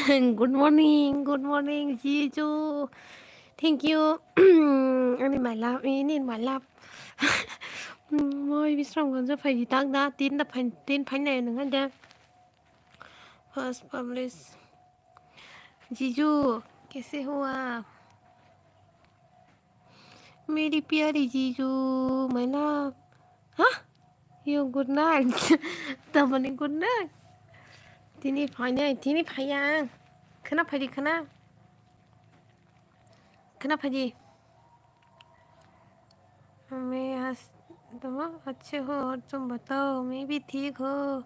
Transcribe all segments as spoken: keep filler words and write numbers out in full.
Good morning, good morning, Jiju. Thank you. Ani my love, ini my love. Moi Bisramganj phai di tak da, tin da phai, tin phai nai nang da. First publish. Jiju, kaise ho aap? Meri pyari Jiju, my love. Huh? You good night. Tamani good night. Tini phainai, tini phaiya. Khana phaidi khana. Khana phaidi. मैं आज तुम अच्छे हो और तुम बताओ, मैं भी ठीक हूँ।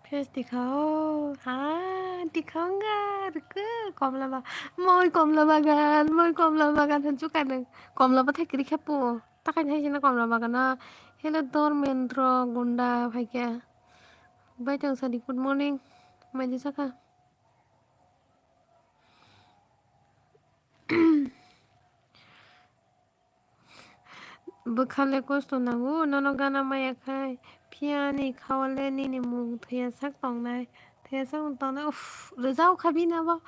Face dikhao. Ha, dikhaonga, ruko, komla ba-, moi komla bagan, moi komla bagan, hanchu kaneng. Komla bathai kiri khepo. Takai hai jena komla bagana. Hello, Dormendro, gunda, phaikya. Bai tang sadi, good morning. Mai di saka. Bwkhale kosto nango, nono gana maya khai, phiya ni khao le nini mung thwiya sak tongnai, thwiya sak tongnai, uff, rwjao kha bini abo.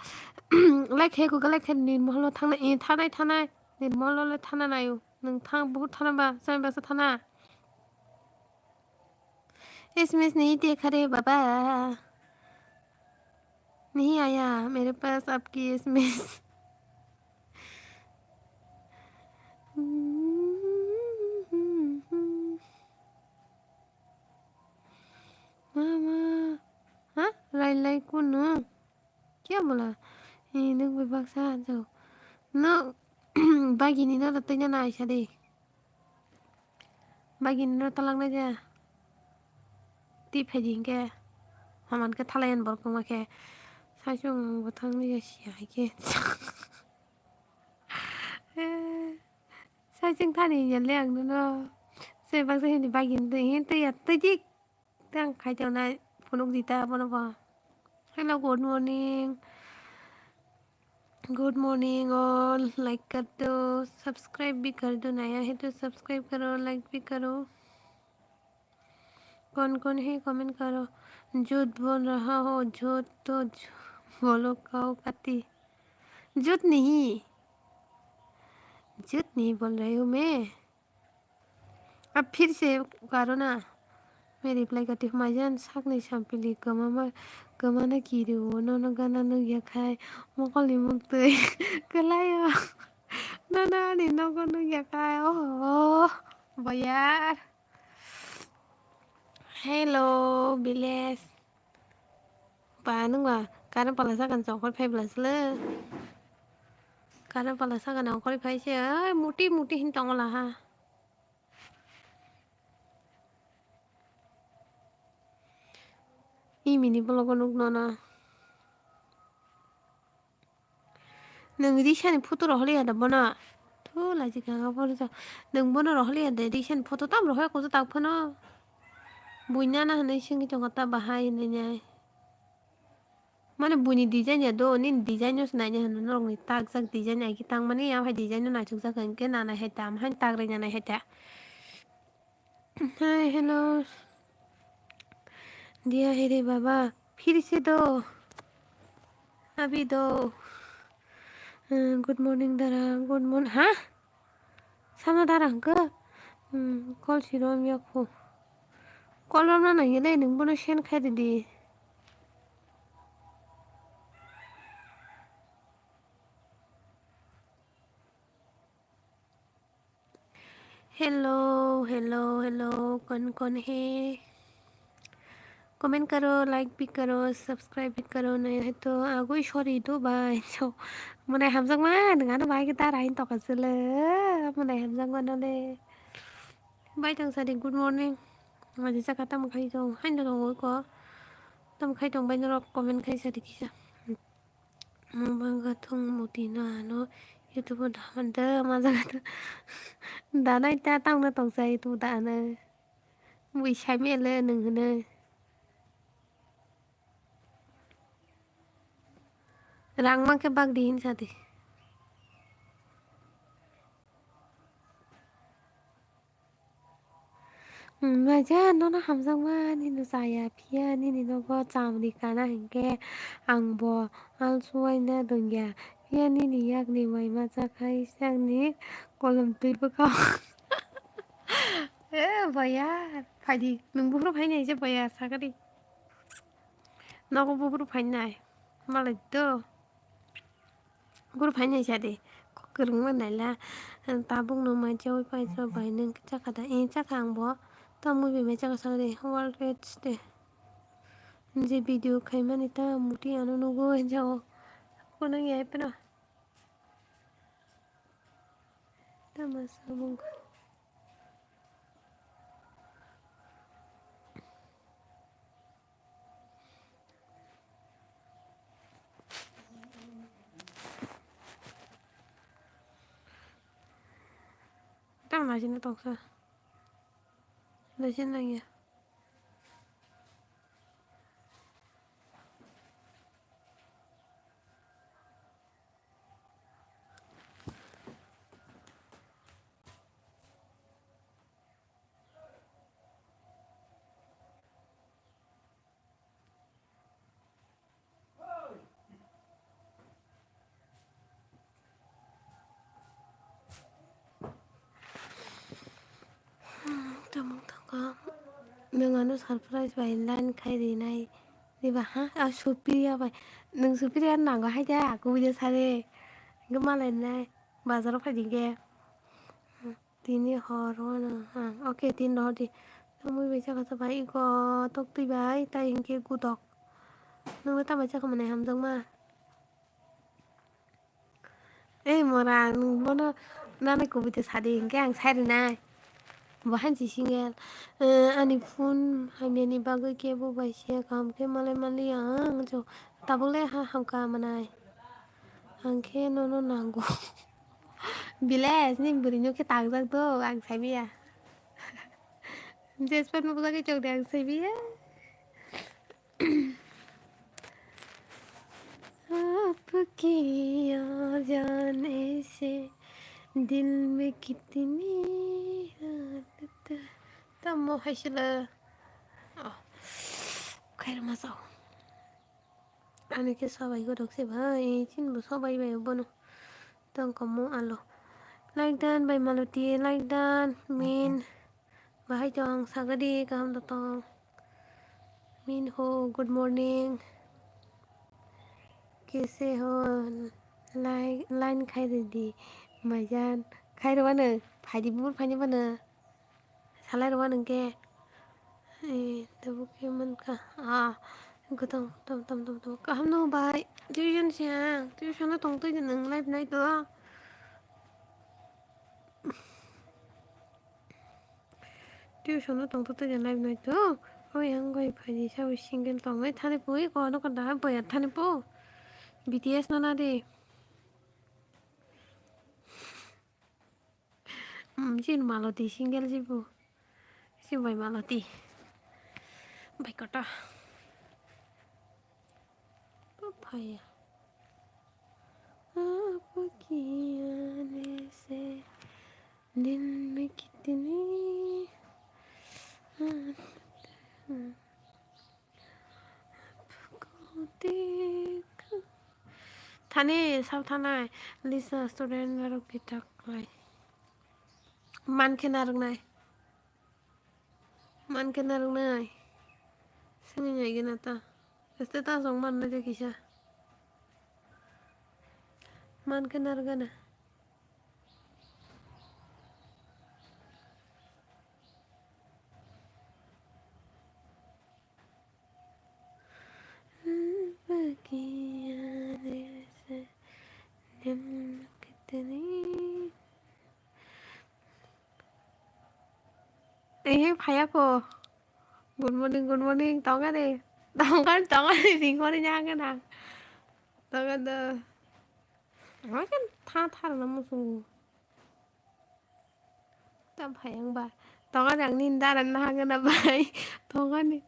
Like khe kuka, like khe nini moholo thangnai, eh, thanai, thanai, nini moholo le thana naio, nwng thang, buhur thana ba, chami baksa thana. SMS नहीं देखा रे बाबा, नहीं आया मेरे पास आपकी SMS. Mama, ha? Lai lai kunu? Kya bola? Eh, nwng bai baksa jao. No, bagini no twi na naisa de. Bagini no talang na ja. Ti phaidi hinkhe. Haman khe thalai an borok wngma khe. Saichung ang bo thang ni ya sia hai khe. Saichung thani ya le ang no. Se baksa hini bagini twi hin twi ya twi dik. Tang khai tong nai phunuk di ta bono bo. Hello, good morning. Good morning all. Like कर दो, subscribe भी कर दो, नया है तो subscribe करो, like भी करो। कौन कौन है comment करो। झूठ बोल रहा हो, झूठ तो झू-, बोलो काओ काती। झूठ नहीं, झूठ नहीं बोल रही हूँ मैं। Ab phir se karo na. Meri reply kati, majan sakni sampili kwmama, kwmana kiri o, nono gana nukya khai, mokolni muktwi kwlaio. Nono ani nogo nukya khai, oho, boyar. Hello, village. Ba nungba, current pala sakani chongkhor phai bwla sle. Current pala sakani ongkhorwi phai se, ai, muti muti hin tongo laha. Imini vlog o nuk nono. Nwng risani photo rohorliya da bono? Thu laji kha kha phone sa. Nwng bono rohorliya de, risani photo tam rohorya kusu tak phano. Buina na hinwi singwi tongo ta bahai hinwi nai. Mane buini design ya do, nini design no se naina hwnwi norokni takjak design agi tangmani, ya hai design no naithokjak hwnkhe na nai hai ta, am hai tak rwina nai hai ta. Hi, hello. Diya hai re baba, phir se do. Abi do. Hmm, good morning dara, good morning. Ha? Sana dara hwnkhe? Hmm, call si rom yak phu. Call rom na nang yele, nwng bono send khai ridi. Hello, hello, hello, कौन कौन है? Comment करो, like भी करो, subscribe भी करो, नहीं है तो आगो ही छोड़ दो भाई। So, mane hamjakma, nang ano bai kita rain to kasile, mane hamjakma nole. Bai tang sadi, good morning. Ngaji saka tam khai tong, hain tong ko. Tam khai tong bai norok comment khai sadi kisa. Mubanga thung muti no ano YouTube o dama da ma jaga da. Danai ta tang na tong sa YouTube da ano. Bui sai mele nung hwnwi. Rang ma khe bak di hin sa di. Hmm, maja nono hamjakma nini chaya, phiya nini nogo chamri kana hinkhe ang bo alsuwaina dongya. Phiya nini yakni mai macha khai sakni kolom twi bwkha. Eh, boyar, phaidi, nwng buphuru phainai se boyar, sakadi. Nogo buphuru phainai, malai do. Buphuru phainai sadi, kwrwngma naila, tabukno mai chaui paisa bai nwng chakha da, eh, chakha ang bo, tamo bai mai chakha sakadi, World Aids Day. Je video khaimani ta muti ano nugo jao, kono ya phano. Tama sabung. Tang na sini toksa. Na sini lagi ya. Tamo tongkha. Nwng ano surprise bai line khai rinai. Diba ha? Ah, Supriya bai. Nwng Supriya nango hai da, aku bide sare. Hinkhe malai nai. Bazar o phai dinkhe. Tini hor wano. Ah, okay, tin rohor di. Tamo bai chakha sa bai iko tok twi bai. Tai hinkhe gutok. Nwng tamo chakha manai hamjakma. Ei mora, nwng bono nana kubui te sadi hinkhe ang sai rwnai. Bo hanchi single. Eh, ani phone hamyani bagwi kebo bai se kaham khe malai manliya ang jo. Tabuk le ha hamkha manai. Ang khe nono nango. Village ni bwrwi no khe tangjak do, ang sai biya. Jespat no bwlai khe chok de, ang sai biya. आपकी आ जाने से दिल में कितनी आदत. Tamo hai sila. Oh. Khair masao. Ani khe sobai godok se bai, chin bo sobai bai bono. Tong komo alo. Like dan bai Maloti, like dan, min. Bahai tong, sagadi, kaham da tong. Minho, good morning. Kese ho, lai-, line khai ridi, majan. Khai rwano, phaidi bubur phaini bano. Salai rwano hwnkhe. Eh, tabuk khe mankha. Ah, gotong, tom, tom, tom, tom. Kaham no bai. Tuition siang, tuition no tong twi nwng live nai to. Tuition no tong twi live nai to. Oi, ang bai phaidi sa single tong nai thani pui ko no kanda boya thani po. B T S no na de. Hmm, chin Maloti single jibo. Chin bai Maloti. Bai kota. Papaya. Apa kiya se dil mein kitni Thani sal thanai Lisa student rok bitak lai. Man khe narwknai. Man khe narwknai. Sini nai gana ta. Este ta song man nai kisa. Man khe narwkna. Eh, phaya ko. Good morning, good morning. Tongani, tongani, tongani, ringori nyangana. Tongani. Ang khe tha tha rwna muchungo. Tam phai ang ba. Tongani ang nini dara nahagana bai. Tongani.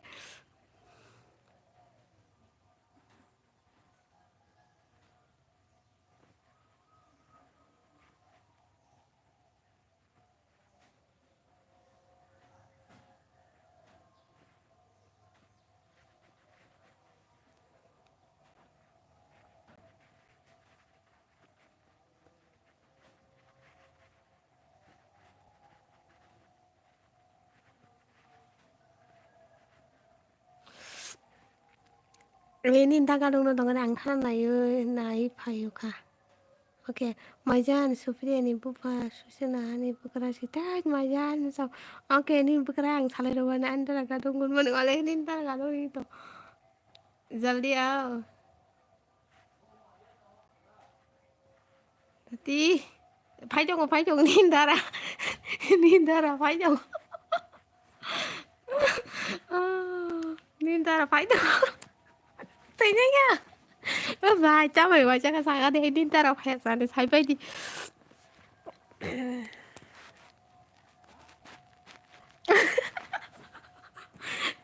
Nini daga dongno dongani ang thana naiwi nai phaio kha. Okay, Maijan Supriya ni bupha Susena ni bwkra si thai Maijan sa. Okay, ni bwkra ang salai rwani ani daga dong gun mani wale ni daga dong ni to. Jaldi ao. Tati, phai tongo, phai tongo, nini dara. Nini dara, phai tongo. Ah, nini dara, phai tongo. Twi nai ya. O bai, chamai bai, chaka saka de, nini dara, phai sa de, sai bai di.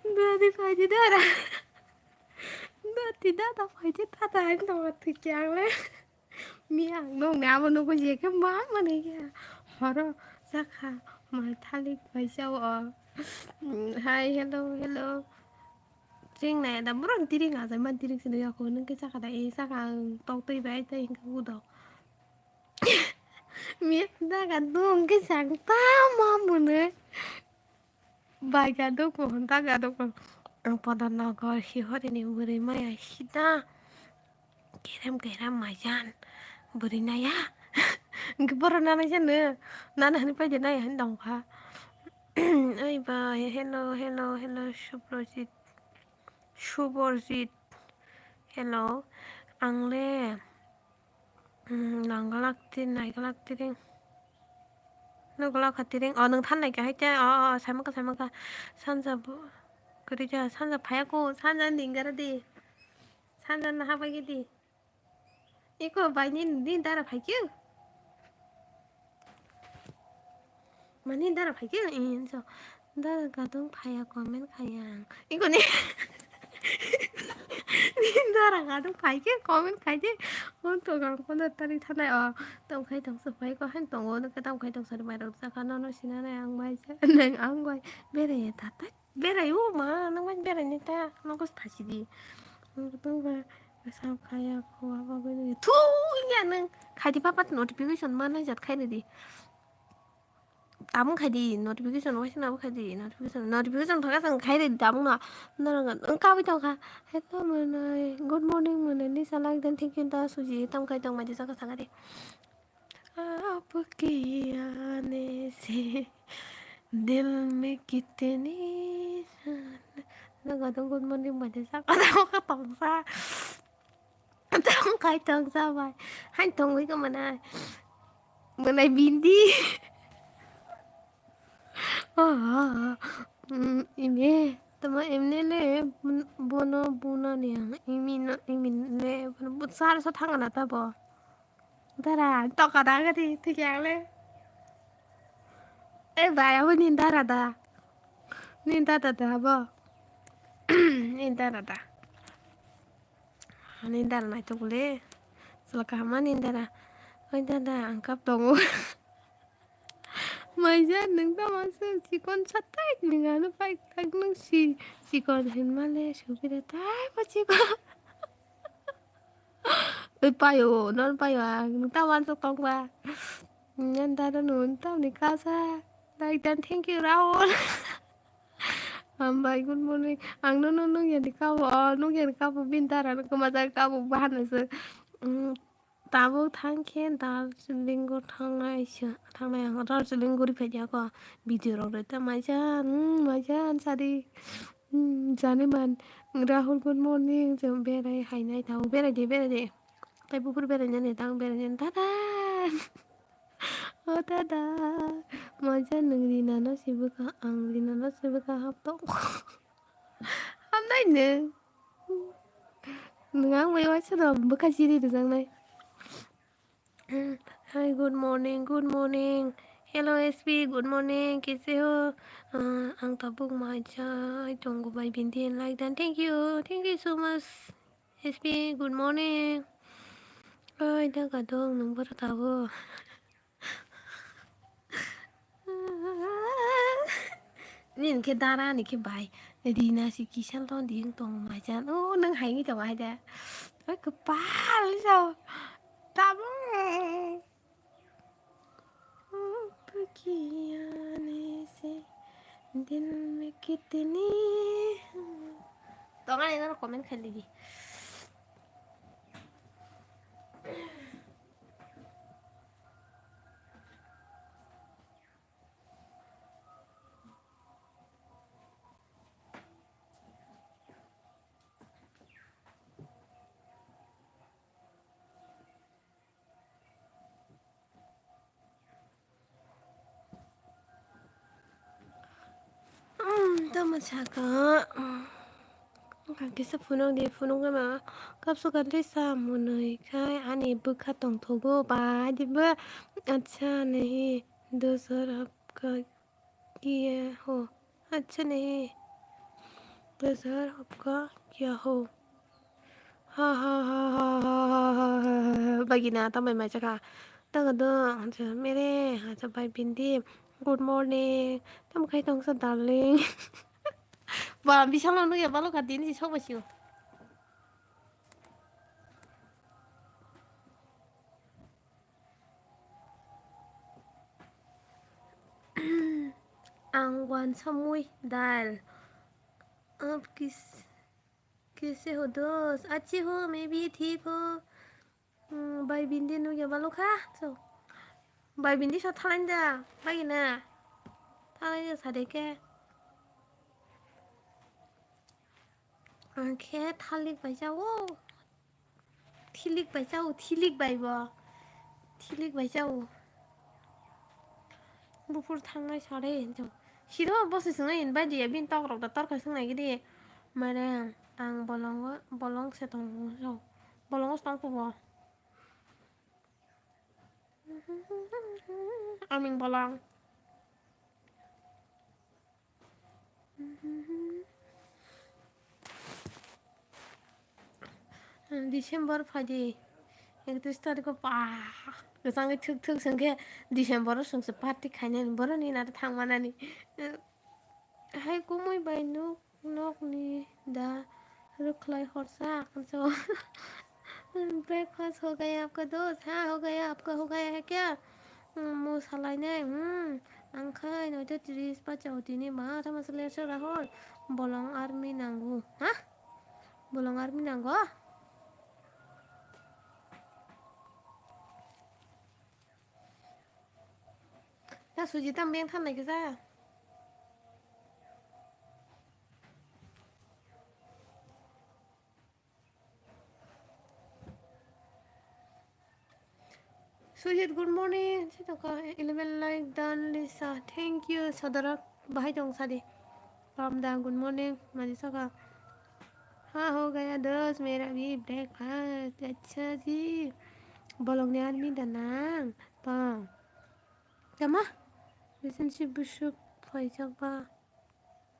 Dati phai di dara. Dati dada phai di dada, ang tong twi kyang le. Mi ang nong ne abo nugo je khe ma mani khe. Horo sakha mai thalik bai chao o. Hai, hello, hello. Ching nai da borok tiring ajai man tiring sini yako nung khe sakha da e sakha ang tok twi bai tei hingkhe udo. Mi daga dong khe sang ta ma mone. Bai ga dok mo, da ga dok mo. Ang poda nogor hi hori ni bwrwi maya hita. Kerem kerem maijan. Bwrwi naya. Hingke boro nana jano. Nana hani paide naya hani dong kha. Ai ba, hello, hello, hello, Subrojit. Suborjit. Hello. Ang le. Hmm, nanggalak ti, naigalak tiring. Nanggalak ha tiring. Oh, nung than nai ka hai te. Oh, oh, saimaka, saimaka. Sanja bu-, kari ja, sanja phaya ko, sanja ninggara di. Sanja naha bai di. Iko bai ni, ni dara phai kyu. Mani dara phai khe, in so. Dara gadung phaya comment khaya ang. Iko ni. Ni dara gadung phai khe comment khai di. On to gang kono tari thanai o. Tong khai tong so phai ko han tong o ke tong khai tong sari bai rok sakha no no sina nai ang bai sa. Nang ang bai bere ya tatai. Berai o ma, nang bai berai ni ta, nang kos thasi di. Nang ba, sam khaya ko, aba bai ni. Thu, ya nang. Khai di papa notification ma nai jat khai di. Tamung khai di, notification, waisa na khai di, notification, notification thaka sang khai di, tamung na. Nang, nang kawi tong kha. Hello, manai. Good morning, manai. Ni salak dan thank you da suji. Tam khai tong ma di saka saka di. आपके आने से दिल में कितनी जान. Naga dong good morning bai de sa. Tong sa. Tong kai tong sa bai. Hai tong wi ko mana. Mana bindi. Ah, mm, ine, tama emne le, mm, bono buna niya, imi no, imi le, bono but sar sa thanga na ta bo. Dara, toka da gari, thik yang le. Eh, bai, abo ni dara da. Ni dara da bo. Ni dara da. Ani dara naitok le. Sala kaham ani dara. Oi dada, ang kap tongo. Maija, nung tamo se chikon satai, nung ano pai tak nung si, chikon hin male, supire tai pa chikon. Oi payo, non payo, ang nung tamo ansok tong ba. Nyan dada nun tamni kasa. Like dan thank you, Rahul. Hambai, good morning. Ang no, no, nung yani kabo, oh, nung yani kabo, bin dara, nung kama jai kabo, bahana se. Mm, tabuk thang khe Darjeeling o thangnai se, thangnai ang Darjeeling guri phaidi ako. Video rok rwta maijan, mm, maijan sadi. Mm, jani man, Rahul, good morning. Jeng berai hainai tau, berai de, berai de. Tai bukur berai nani tang berai nani, dada. O dada, maja nung Rina no sibukha, ang Rina no sibukha hap tong. Hamnai nung. Nung ang bai waisa no bwkha chiri rijak nai. Hi, good morning, good morning. Hello, S P, good morning. Kaise ho? Ah, ang tabuk maija, ai tongo bai bindi like dan. Thank you, thank you so much. S P, good morning. Oi, da gadong nung boro tabo. Nin khe dara ni khe bai. Rina si kisa lo di tong mai jan. O nung hai ni tong hai da. Oi, kwpal so. Tabo. Pakiya ne se dil mein kitni. Tong ani no comment khai di. Tamo saka, wngkha kisa phunuk di, phunuk gana kapsu kalisa mwnwi khai ani bwkha tongthogo ba diba. Acha nahi dusar hapka kiya ho, acha nahi dusar hapka kiya ho. Ha ha ha ha ha ha ha ha ha ha. Bagina tambai mai chakha. Taga do, acha mere, acha bai bindi. Good morning. Tamo khai tongsa darling. Ba, bisalo nugya balo ka dini si sok basio. Ang wansa mui dal. Ab kis, kise ho dos? Achi ho, maybe thik ho. Hmm, bai bindi nugya balo kha. So, bai bindi so thalanja. Bai na. Thalanja sadeke. Ang khe thalik bai jao. Thilik bai jao, thilik bai bo. Thilik bai jao. Buphur thangnai sare hinjo. Siro bosi swngnai invite diya, bin tok rok da torkha swngnai gidi. Mare ang bolongo, bolong se tongo so. Bolongo se tongkho bo. Aming bolong. December phaidi, ekatris tarikh o pa, kwchangwi thwk thwk swngkhe December o swngse party khainani, boroni nata thangmanani. Hai kumui bai nuk, nokni da rwkhlai horsa kansa. Breakfast ho gaya apka dost? Ha, ho gaya apka, ho gaya hai kya? Hmm, mo salai nai. Hmm, ang khai noita tris pa chao tini ma, tama sale sa Rahul. Bolong army nangu. Ha? Bolong army nangu? Ya, Sujita meng than nai kisa. Sujit, good morning. Sita ka eleven like done, Lisa. Thank you. Sadarak bahai tong sadi. Ramda, good morning. Mani saka. Ha ho gaya dos mera bhi breakfast. Acha ji. Bolong ni army da nang. Tong. Tama? Relationship busuk phaijak ba.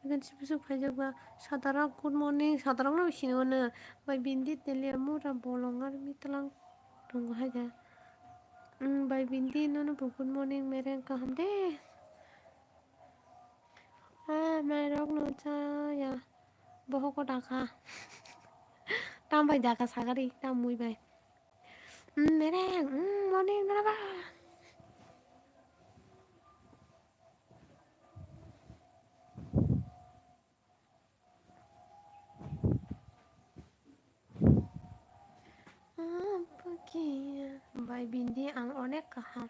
Relationship busuk phaijak ba. Sadarok, good morning. Sadarok no sini ono. Bai bindi tele mura bolong ar mitlang. Tongo haja. Hmm, bai bindi nono bo good morning mereng kaham de. Ah, mairok no cha ya. Bohoko daka. Tam bai daka sagari, tam mui bai. Hmm, mereng, hmm, morning, meraba. Bai bindi ang onek kaham.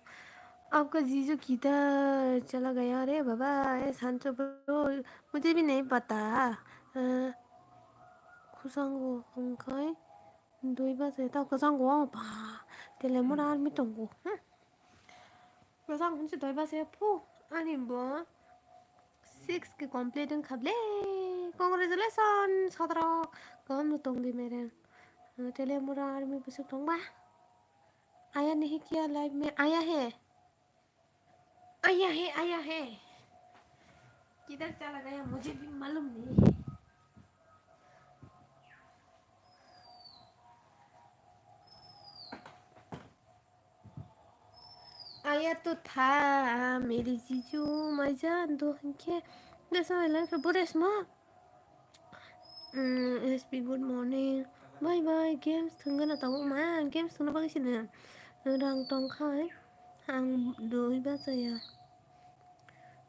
Apka jijo kidhar chala gaya re baba, eh, sancho bro, mujhe bhi nahi pata. Eh, khusango hongkai. Dui baje ta kwchang go ba. Tele mura army tongo. Hmm. Kwchang hunsi dui baje phu. Ani bo six ke complete wngkha ble. Congratulations, sodro. Kaham no tong di mereng. Tele mura army busuk tong ba. Aya nahi kya life mein? Aya hai. आया है, आया है। किधर चला गया, मुझे भी मालूम नहीं है। आया तो था मेरी जीजू, मैं जान दो, क्या? That's why I like Buddhist mom. Mm, S P, good morning. Bye bye, games thwngna tabuk ma, games thwngna bagwi sini rang tong khai ang dui bachaya.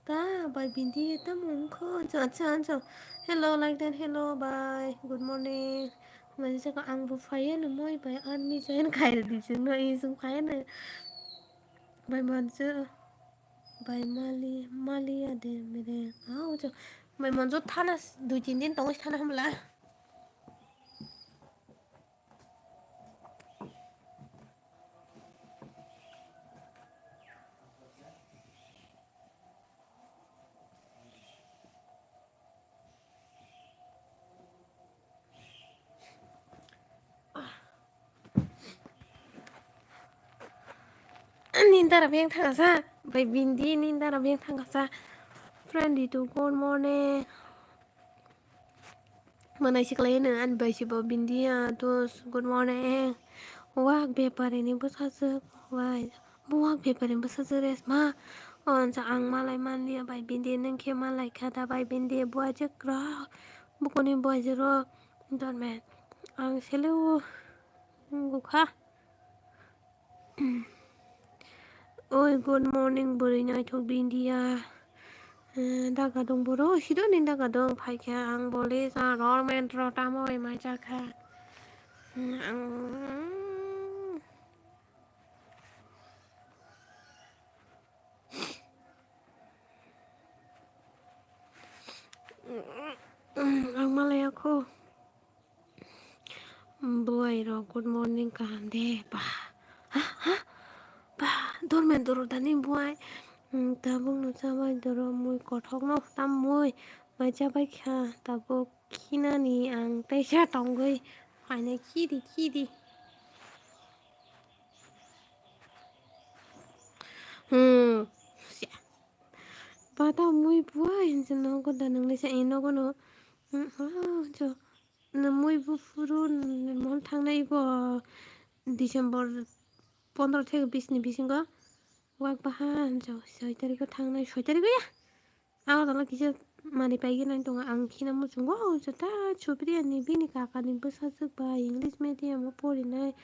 Ta bai bindi tamo wngkho, acha, acha, acha. Hello, like that, hello, bye, good morning. Mani saka ang bo phaiya no moi bai army join khai rwdi chwngno, i chwng phaiya no. Bai manjo. Bai mali, mali ya de mere. Ah, ojo. Bai manjo thana s-, dui tin din tongo thana hamla. Nindara beng thangasa. Bai bindi nindara beng thangasa. Friend itu good morning. Manai siklai no ani bai sibo bindi ya dos good morning. Wak bepari ni bwsajwk bai. Bo wak bepari ni bwsajwk resma. Onsa ang malai manliya bai bindi nung khe malai kha da bai bindi buajwk rok. Bukuni buajwk rok. Dormen. Ang sele o. Nungkha. Oi, good morning, bwrwi naithok Bindia. Eh, daga dong boro, sidoni daga dong, phaikha ang bole sa, dormen ro tamo oi mai jakha. Hmm, ang, ang malaya kho. Bwai rok, good morning, kaham de? Ba, ha, ha, ba, dormen doro dani bwai. Hmm, tabuk no chabai doro mui kothok no tam mui mai chabai kha tabuk khinani ang teisa tongwi phainai khidi khidi. Hmm, sia. Ba ta mui bwai hinse nogo da nang lisa e nogo no. Hmm, ha, jo. Nwmwi buphuru nwng thangnai go December pondro theke bis ni bisingo wak bahan jo soi tariko thangnai, soi tariko ya. Ang tala kisa mani paigwi nang tongo, ang khina muchungo jota Supriya ni bini kaka ni bwsajwk bai English medium o porinai.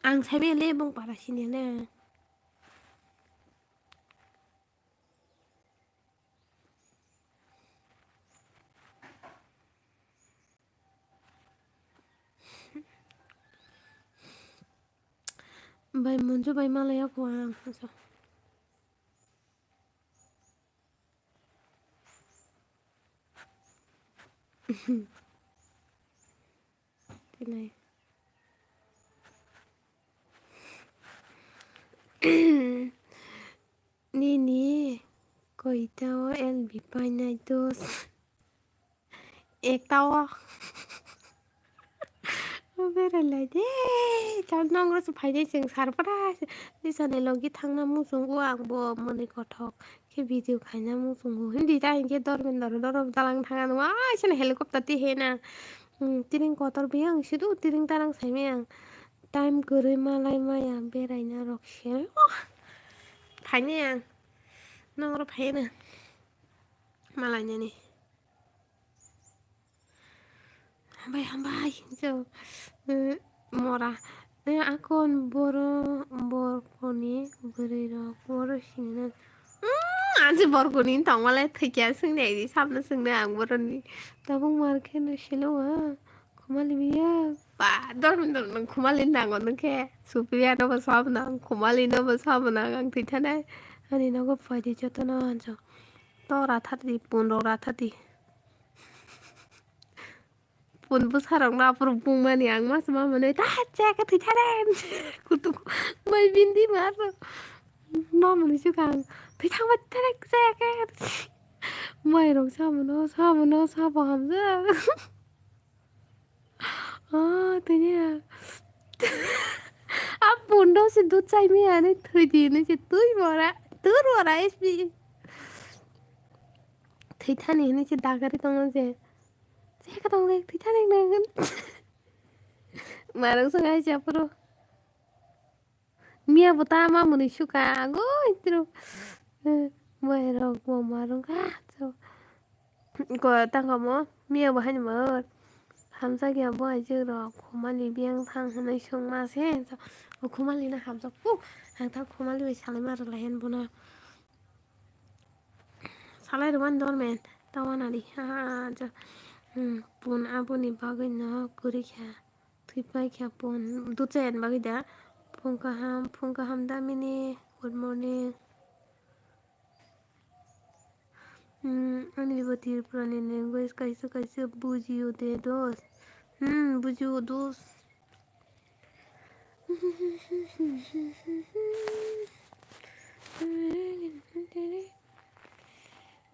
Ang saimanya le bong para sini le. Bai Monju bai malaya kho ang. Tinai. Nini koita o L B painai dos. Ekta o. Berai lai de. Chal nongro se phainai chwng sarpra. Lisa ni logi thangna muchungo ang bo moni kothok. Khe video khaina muchungo. Hindi ta hinkhe dormendoro dorop dalang thanga nung. Aisana helicopter ti hena. Hmm, tiring kotor biyang sidu tiring tarang saimai ang. Time kwrwi malai maya beraina rok se. Oh, phainai ang. Nongro phaina. Malainani. Hambai, hambai, so, eh, mora. Eh, akon boro, borkoni, bwrwi rok, boro sini. Hmm, ansi borkoni tongmale thikya sungni aidi, samno sungni ang boroni. Tabuk mar khe no silo wa. Khumali biya. Ba, dor, dor, nang khumali nango nang khe. Supriya no bo sabo nang, khumali no bo sabo nang, ang thwi thanai. Ani nogo phaidi jotono anjo. To rathar di, pun rok rathar di. Pun bwsa rok no aphuru bung mani ang mas ma mani, "Ta che khe thwi thanai." Kutuk mai bindi mar. Ma mani sukang. Thwi thangba thanai che khe. Mai rok sabo no, sabo no, sabo hamjak. Ah, tanya. A pundo se dut chai mi ane thui di ne se tui mora, tur mora S P. Thwi thani hini se dagari tong se. Se ka tong le thwi thani nang. Marang sa ngai se puro. Miya bo ta ma mwnwi suka, agoi tro. Boy rok bo ma rwngkha, tro. Ko tangkha mo, miya bo haino mo. Hamjakya bo aijak rok, khumali biyang thang hwnwi swngma se. O khumali no hamjak pu, ang ta khumali bai salai ma rwlai hen bono. Salai rwmani dormen, ta wanani, ha, ha, ha, ja. Hmm, pun aboni bagwi no kwrwi kha. Thwi pai kha pun, dut chaya ni bagwi da. Phung kaham, phung kaham da mini. Good morning. Hmm, ani bo Tripura ni language kaisa kaisa bujiyo de dos. Hmm, bujiyo dos.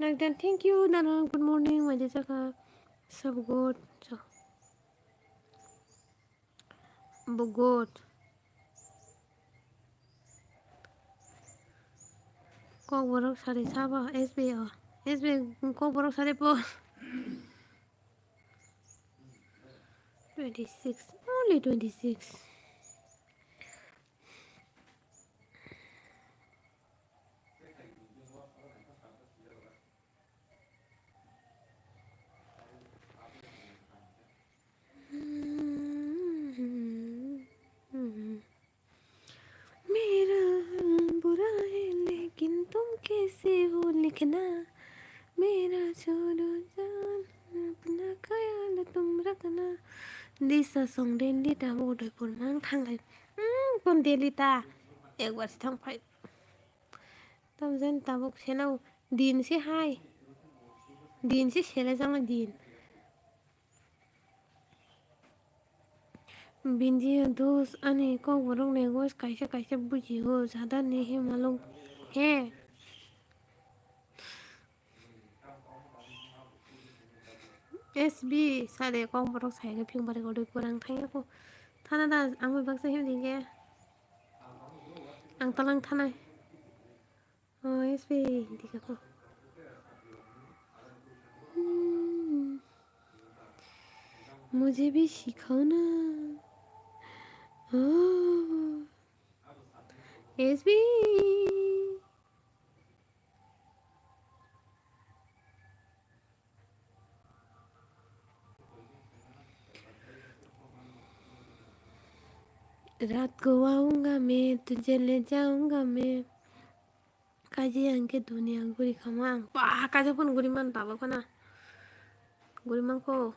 Nagdan, thank you, nana, good morning, maja jaka. Sab good, so. Bo good. Kokborok sari sabo S B O. S B O kokborok sari po. Twenty six, only twenty six. मेरा बुरा है लेकिन तुम कैसे हो लिखना, मेरा छोड़ो जान अपना ख्याल तुम रखना। Lisa song den Lita bo Udaipur mang thanglai. Hmm, kon de Lita. Ek bar thang phai. Tam jen tabuk seno din se hai. Din se sele jama din. Bindiya dos ani kokborok language kaisa kaisa bujio, jada ni he malung he. S B sade kokborok sai khe phing bari gori kurang thangya ko. Thana da ang bai baksa him dingya. Ang talang thanai. Oh, S B dikha ko. Hmm. मुझे भी सिखाओ ना। Oh. S B. रात को आऊंगा मैं, तुझे ले जाऊंगा मैं। Kaji ang khe dunia guri khama ang. Ba, kaji phone guri man tabuk khana. Guri man kho.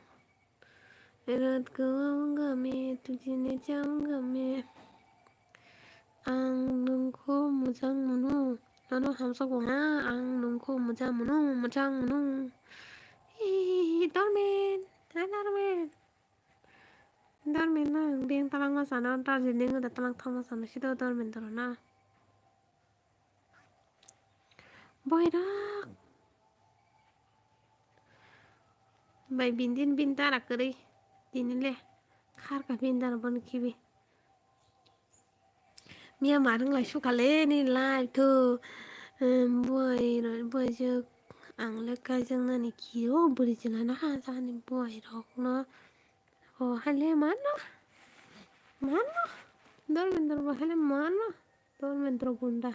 रात को आऊंगा मैं, तुझे ले जाऊंगा मैं. Ang nungkho mojang mano. Nono hamsok bo ha, ang nungkho mojang mano, mojang mano. Hi, hi, hi, dormen. Hai, dormen. Dormen no, ang beng talangma sana, Darjeeling da talang thangma sana, sido dormen doro na. Boirok. Bai bindin bintara kwrwi. Dinile. Kharka bindara bon kibi. Miya marwng lai sukha le ni live to, em, buai rok, buai jwk ang le kaijak nani kiro bwrwi chwla na ha jani buai rok no. O hai le mano, mano, Dharmendra bo hai le mano, Dharmendra gunda.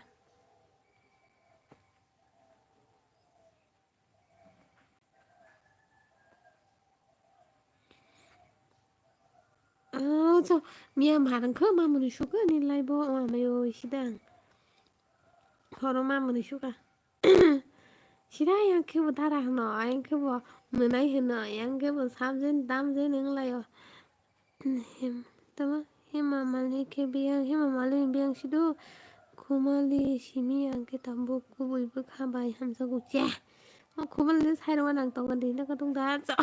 Oh, so, miya marwng kho mamuni sukha ni live o, o amayo sidang. Horo mamuni sukha. Sida yang khe bo dara hwno, yang khe bo mwnai hwno, yang khe bo sabjin damjin wng lai o. Hem, tamo Hema Malini khe biyang, Hema Malini biyang sido Khumali simi ang khe tabuk kubui bwkha bai hamjago. Che, o Khumali no sai rwna nang tongo de, nokha tong da chong.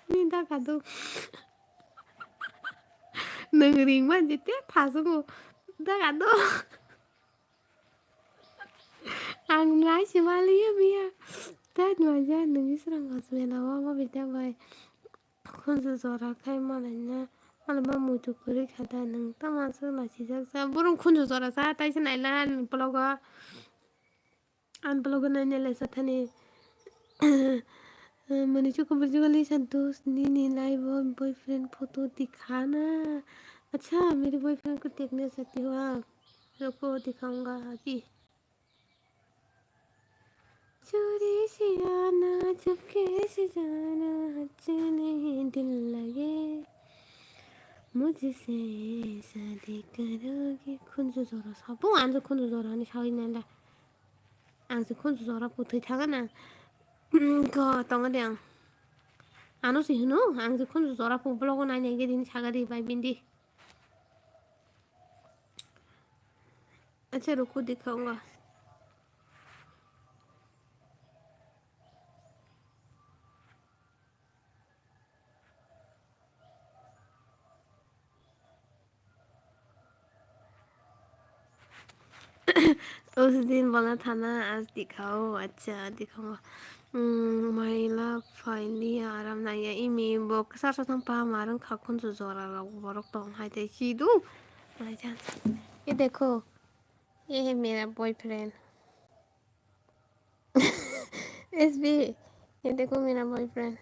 Ni da ka do. Nwng ring man je te thasungo da ka do. Ang lai se maliya biya. Ta nwa ja nungni srang hosmela wa ma bita bai. Khunju jora khai malai na. Malai ma muitu kwrwi kha da nung. Tama swk lai sijak sa. Borong khunju jora sa tai se naila ani vlog o. Ani vlog o naina le sa thani. Mani chuko burjugali sa dos nini live o boyfriend photo dikha na. Acha, mere boyfriend ko dekna chahti ho aap. Ruko, dikhaunga abhi. चोरी से आना, चुपके से जाना, अच्छे नहीं दिल लगे, मुझसे शादी करोगे. Khunju jora sabo, ang je khunju jora ni sawi nai le. Ang je khunju jora puthwi thaga na. Ko tongo de ang. Ano si hino, ang je khunju jora pu vlog o nai nai ge din saga di bai bindi. Acha, ruko, dikhaunga. उस दिन बोला था ना, आज दिखाओ. Acha, dikhaunga. Hmm, maila phailiya aram nangya imi bo kwchar sa thang pa marwng kha khunju jora rok borok tong hai tei chidu. Malai chan. Ye dekho. ये है मेरा बॉयफ्रेंड। एसबी, ये देखो मेरा बॉयफ्रेंड।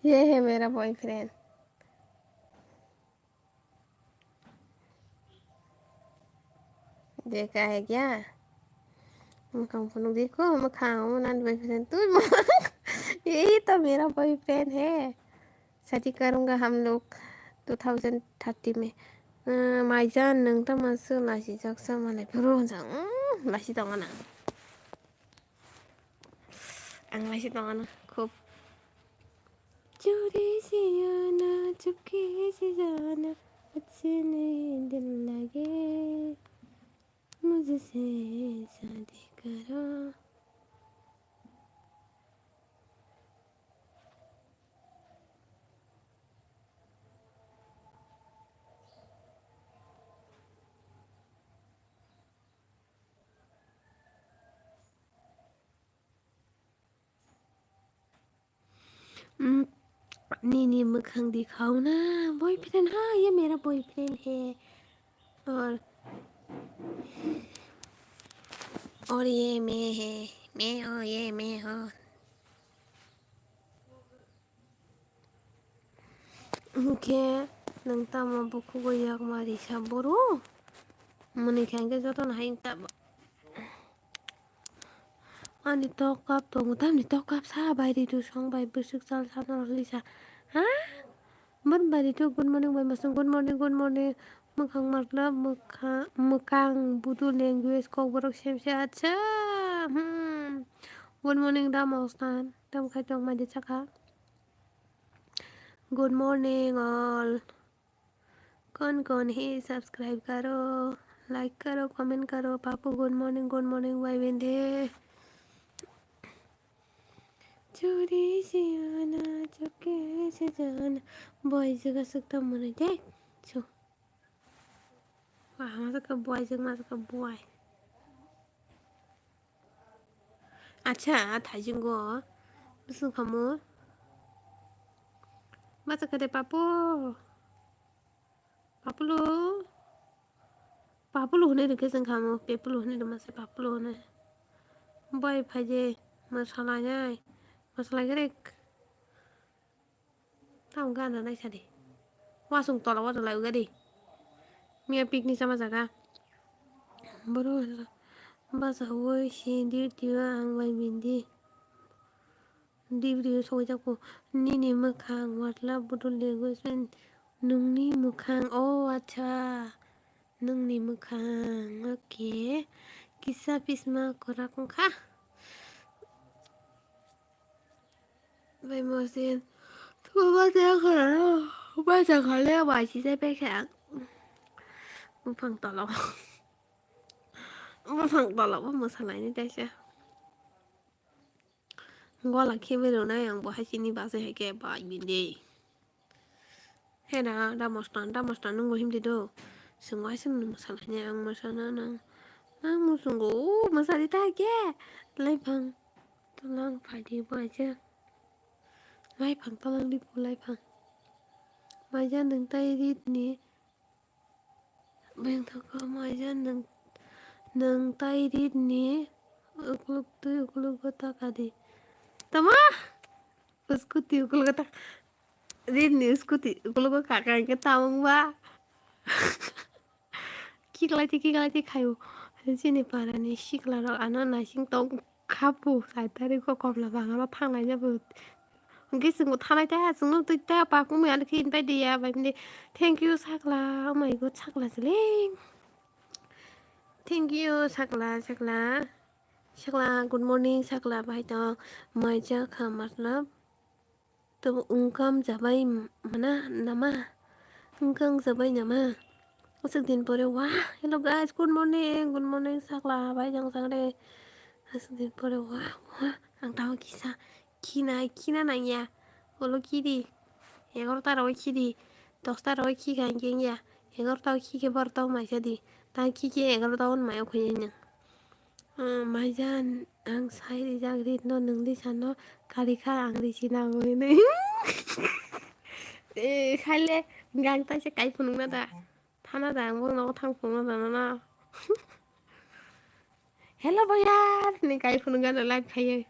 ये है मेरा बॉयफ्रेंड। देखा है क्या? Mwkhang phunuk di ko, mwkhang omo nani bai phai twi mo. यही तो मेरा बॉयफ्रेंड है। शादी करूंगा हम लोग टू थाउजेंड थर्टी में। Maijan, nwng tamo swk laisijak sa malai phuru hwnjak. Laisi tongana. Ang laisi tongana. Khub. चोरी से आना, चुपके से जाना, मुझसे नहीं दिल लगे, मुझसे शादी करो। Nini mwkhang dikhao na, boyfriend ha, ye mera boyfriend hai. Aur, aur ye main hai, main ho, ye main ho. Hwnkhe nwng tamo bukhugo yakma risa boro? Mwnwi khe hwnkhe jotono hai tamo. Ani tok kap tongo, tamni tok kap sa bai ridu song bai bwswk chal sa norok lisa. Ha? Bon bai ridu, good morning bai masung, good morning, good morning. Mwkhang matlab mwkha-, mwkang budu language kokborok semse acha. Hmm. Good morning da mostan. Tam khai tong mai de chakha. Good morning all. कौन कौन है, subscribe करो, like करो, comment करो। पापू good morning, good morning भाई बंधे। चोरी से आना, चुपके से जाना। Boy, जगह सकता मने देख छो। Wah, masa ka boy, jeng masa ka boy. Acha, thaijingo bwswng khamu. Masa ka de papu. Papulu. Papulu hwnwi rwkhe chwng khamu. Pepulu hwnwi rwma se papulu hwnwi. Bai phaide mwsalainai. Mwsalai khe rek. Tamo gana naisadi. Wasung tola o rwlai o gadi. Miya picnic sama jaga. Boro basa oi si dir tio ang bai bindi. Dibri sogwi jako nini mwkhang watla budul de gosben nungni mwkhang o acha nungni mwkhang okay kisa pisma korak wngkha. Bai mosin. Tuba ja khala. Ba ja khala ba si jai pai kha. Buphang tolo. Buphang tolo bo mwsalaini taisa. Gola khebe rwnai ang bo hai chini bachai hai khe bai bini. Hera, da mostan, da mostan, nwng bo himdi do. Chwng wai chwng nwng mwsana hwnwi ang mwsana nang. Ang muchungo, o, mwsadi ta khe. Laiphang tolang phaidi bo aja. Laiphang tolang di bo laiphang. Maija nwng tai rit ni. Beng thoko maija nwng, nwng tai rit ni. Ukluk twi ukluk go ta kadi. Tama? Uskuti ukluk go ta. Rini scooty ukologo kaka hwnkhe tamung ba. Kiklai twi kiklai twi khaio. Chini parani sikla rok ano naising tong khapu. Sai tarikh o komla bangalo thanglai jabo. Hwnkhe chwngbo thanai ta chwngno twi ta paphung ya ano khe invite ya bai mani. Thank you sakla. Oh my god sakla chwling. Thank you sakla sakla. Sakla good morning sakla bai tong. Mai jakha matlab. To wngkam jabai mana nama? Wngkam jabai nama? Aswk din pore, wah, hello guys, good morning, good morning, sakla bai jang jang re. Aswk din pore, wah, wah, ang tamo kisa, kina, kina nangya, olo kiri, egarota roi kiri, dosta roi kika hingke ya, egarota o kike barota o maisa di, ta kike egarota o mayo khuya nang. Ah, maijan, ang sai rijak rit no nwng di sano kari kha ang risi nango hinwi. Eh, khaile gang taisa kai phunukna da. Thana da ang bo nogo thang phunukna da na. Hello boya, ni kai phunukna da live khaiwi.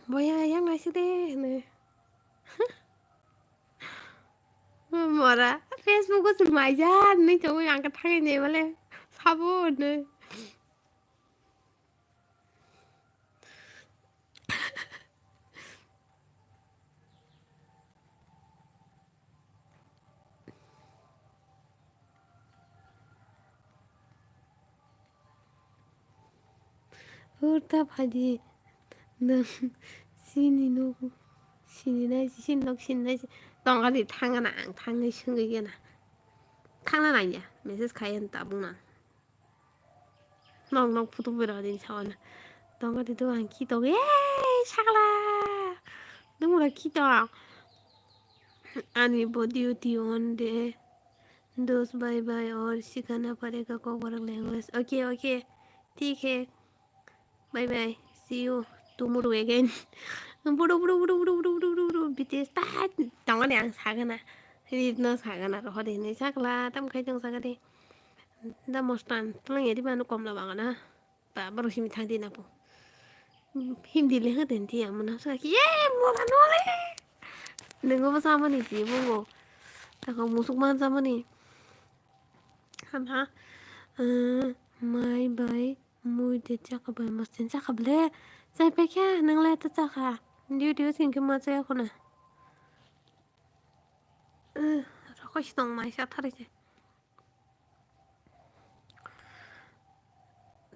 Boya, yang naisik de, hinwi. Mora, Facebook o se maijan hinwi tongwi ang khe thangwi nai male sabo hinwi. Hur ta phaidi nwng chini nuk sini nai, chini nok sini nai, tongkha di thangna ang thangwi swngwi gana. Thangna nangya, message khai ang tabuk na. Nok nok photo bera din sawana. Tongkha di to ang ki tong, eh, sakla. Nung mura ki tong. Ani bo duty on de. Dost, bye bye, aur sikhana padega Kokborok language. Okay, okay. Thik hai. Bye bye. See you tomorrow again. Buru, buru, buru, buru, buru, buru, buru. B T S ta tongani ang sagana. Rit no sagana. Rohor hinwi sakla. Tam khai tong sagadi. Da mostan. Tlang yadi manu komla bagana. Ba, borok simi thang di na po. Hindi le ha den ti amana sa ki, ye, mora no le. Nungo bo samani si bongo. Tako musuk man samani. Hana, eh, mai bai, mui de chaka bai, masten chaka ble. Sai pe kya, nang le ta chaka. Diu diu sing ke ma chaya khona. Eh, rokoi sitong mai sa thari se.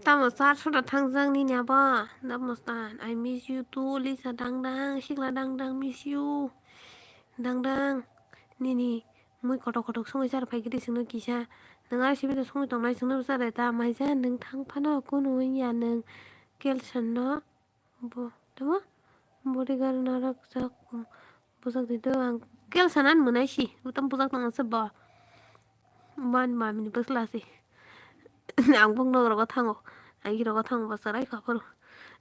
Tamo char sora thangjak nini abo? Tamo stan, I miss you too, Lisa dang dang, sikla dang dang, miss you. Dang dang, nini mui kotok kotok songwi char phai gidi singno kisa. Nwng aro sibini songwi tongnai singno chare ta, maija nwng thang phano kunu wngya nwng Kelson no. Bo, tamo? Bodyguard narwk jak, bwswk di do ang. Kel sanan mwnai si, butam bwswk tong se bo. Ban ba mini bwsla si. Ang bung nok rogo thango. Ang rogo thango bo sarai ka phuru.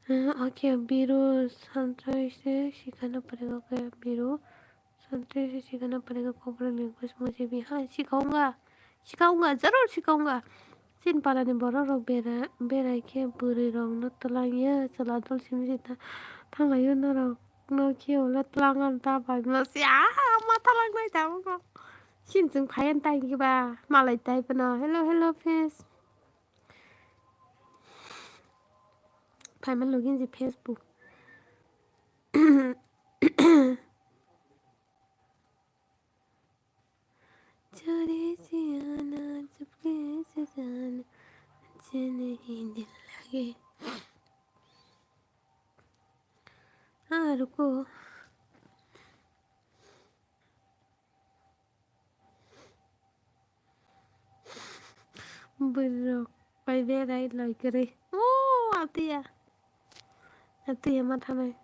Eh, okay, biru santrai se sikana parigo ke biru. Santri se sikana parigo Kokborok language mujhe bhi. Ha, sikhaunga. Sikhaunga, jarur sikhaunga. Chini parani borok rok bera-, berai khe bwrwi rokno twlangya. Chwla dol simi se tha-, thanglaio norok no khe ulo twlang ta bai ma se, ah, ma thalang nai ta mo. Chini chwng phaiya ta hwnke ba malai tai phano. Hello, hello, face. Phaima login je Facebook. चोरी से आना, चुपके से जाना, अच्छे नहीं दिल लगे। हाँ, रुको। Bwrwirok bai berai loi kwrwi. O, atuya. Atuya ma thanai.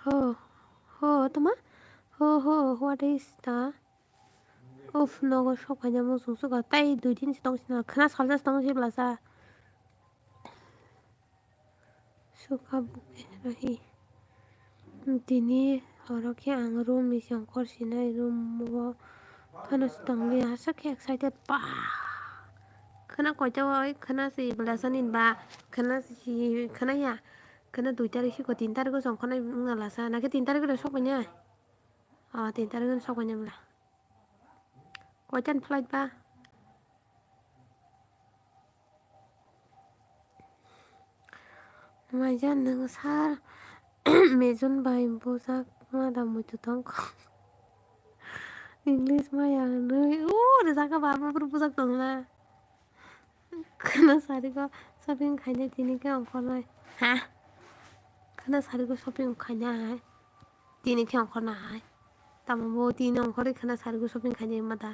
Ho, ho, tama? Ho, ho, what is the? Uff, nogo sok paina muchung suka. Tai dui din si tong sina. Khna salsa si tong si blasa. Suka buke rahi. Tini oro khe ang room ni siyang kor sinai room o. Phano si tongli aswk khe excited ba. Khwna koita o khwna si bwlasa nin ba khwna si khwna ya khwna dui tarik si ko tin tarik o song khwna wngna lasa nakhe tin tarik o sok paina. O tin tarik o sok paina bwla. Koitan flight ba? Maija nwng sir, Mejun bai bujak ma da muitu tongkho. English maya hwnwi. O, rijak ba, bufru bujak tongna. Khwna sarigo shopping khainai tini khe ongkhornai. Ha? Khwna sarigo shopping khainai. Tini khe ongkhornai. Tamo bo tini ongkhorwi khwna sarigo shopping khainai ma da.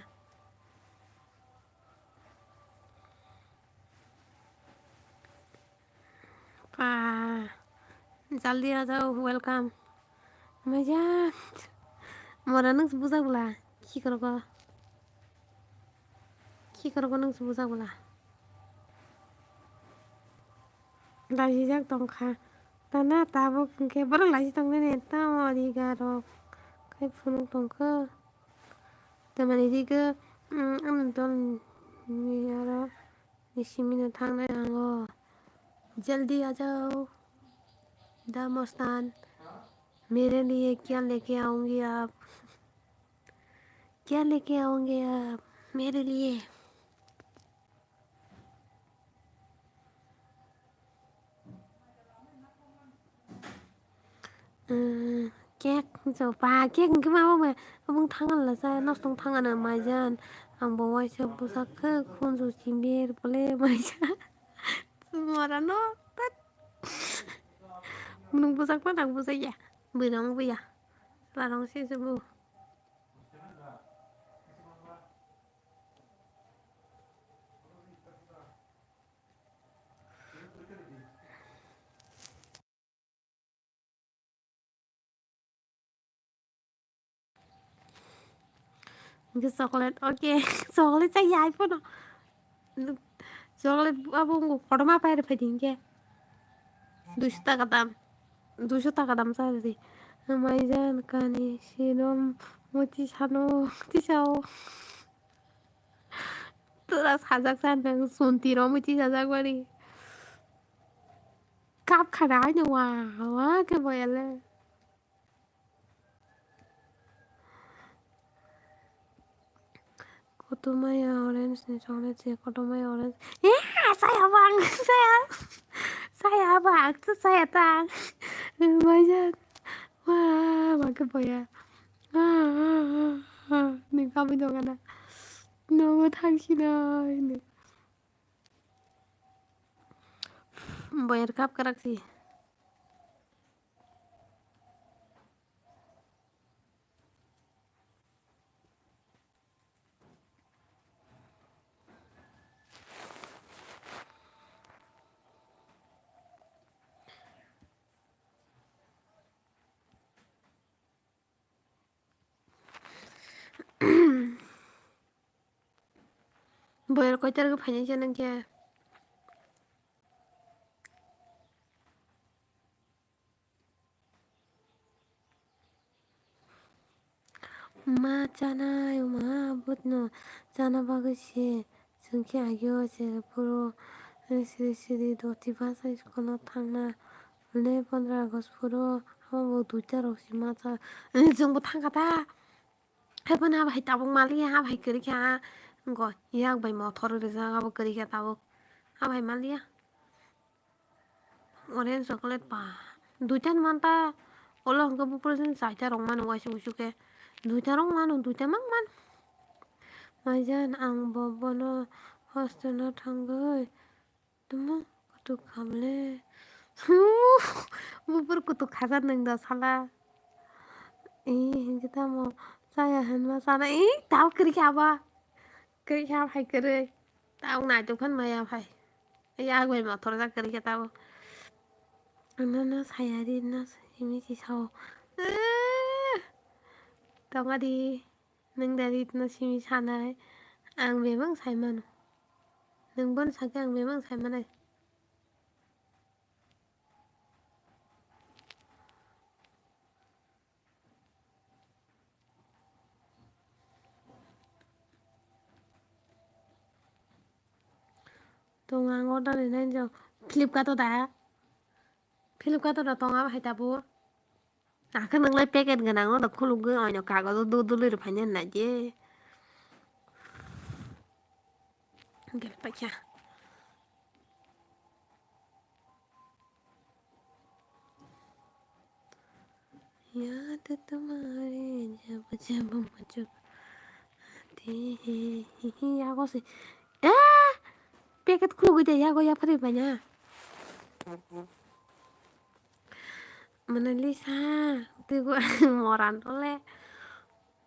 Pa, jaldi a jao, welcome. Majan. Mora nung bujak bla. Ki korogo. Ki korogo nung bujak bla. Lajijak tongkha. Tana tabuk hwnkhe borok laji tongnai ne tamo riga rok. Khai phunuk tongkha. Tamani riga, mm, ano dol ni aro. Ni simi no thangnai ang o. Jaldi a jao. Da Mostan. Mere liye kya leke aungi aap? Kya leke aungi aap? Mere liye. Cake, so pa cake hwnkhe ma bo bai abong thangal la cha, nostong thangano maijan. Ang bo waisa bwsak khe khunju chimber bole maija. Mora no tat. Nwng bwsak ma nang bwsak ya. Bwrong bwya. Larong se se bu. Hwnkhe chocolate, okay. Chocolate chaya iPhone-o. Chocolate abo wngkha kotorma pairw phaidi hwnkhe. Duiso taka dam. Duiso taka dam chadi. Maijan kani sirom muti sano tisao. Tura sajak sa nang sunti ro muti sajak bari. Kap khana aino wa wa khe boyale. Kotomaya orange ni chocolate se, kotomaya orange. Eh, saya bang, saya. Saya bang, saya tang. Maijan. Wa, wa khe boya. Ah, ah, ah, ah. Ni kabi dong ana. Nogo thang sinai ni. Boyar kap karak si. Boyar koitar khe phainai se nang khe. Ma chanai wngma bwtno chana bagwi se chwng khe agio se phuru siri siri doti bachai school-o thangna hwnwi pondro August phuru abo bo duita rok se ma cha chwngbo thangkha ta. Haiphano abo hai tabuk maliya abo hai kwrwi kha wngkha yak bai mothor rijak abo kwrwi kha tabuk abo hai maliya. Orange chocolate ba duita ni manta. Olo hwnkhe buphuru chini chaita rok mano waisa wuisu khe. Duita rok mano, duita mang man. Maijan ang bo bono hostel-o thangwi tamo kutuk khamle. Buphuru kutuk khajar nwng da sala. Ee, hwnkhe tamo chaya hwnma chana. Ee, tamo kwrwi khe abo. Kwrwi khe abo hai kwrwi. Tamo naitok phan maya phai. Yak bai mothor jak kwrwi khe tamo. Ano no saya di, no simi si sao. Tonga di. Nwng da di no simi sanai. Ang bebak sai mano. Nwng bono sakhe ang bebak sai manai. Tongo ang order rinai jok Flipkart-o da. Flipkart-o da tongo abo hai tabuk. Akhe nwnglai packet gwnang-o da khulugwi oino kagojo dudulwi rwphainai naidi. Gel paikha. Yaad tumhari jab jab mujhko aati hai. Hi hi yago se. Eh! Packet khulugwi de yago yaphari banya. Monalisa, twibo moran ole.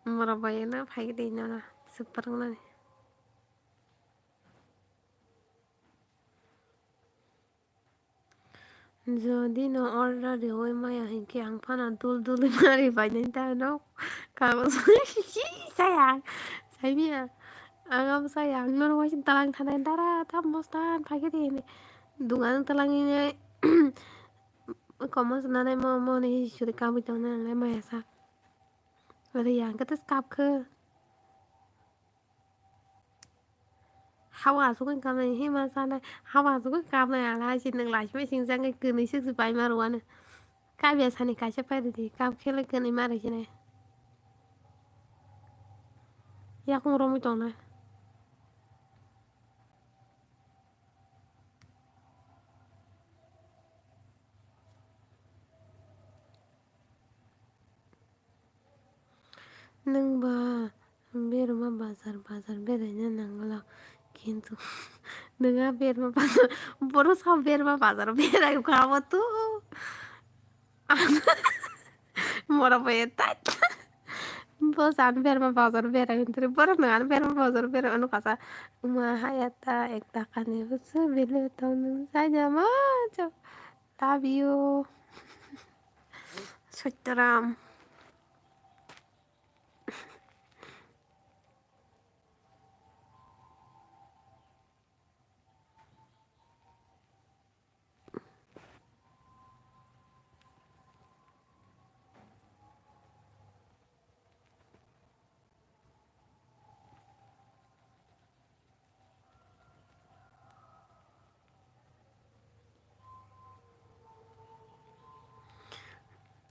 Mora bayana phai de nana. Super nani. Jodi no order riwi maya hinkhe ang phano dul dul mari bainai ta no. Kagos saya, saya miya. Ang abo saya, ang norok waisa dalang thanai dara ta mostan phai khe de hini. Dungan talang ini komo nanai mo mo ni suri kabui tongnai ang lai maya sa. Ori yang kata skap khe. Hawa asugwi kamnai hima sanai, hawa asugwi kamnai ala hai si nwng laisima singsa wngkhe kwnwi swk se paima rwani. Kabya sani kaisa pairidi, kap khe le kwnwi ma rwkhe nai. Yakung romwi tongnai. Nwng ba berma bazar bazar beraina nangla, kintu nwng a berma bazar, borok sa berma bazar berai kha abo tu. Mora boya tat. Bo san berma bazar berai hintri, borok nwng ano berma bazar berai ano kasa. Uma haya ta ek taka ni busu bile tong nwng sa jama. Love you. Sottoram.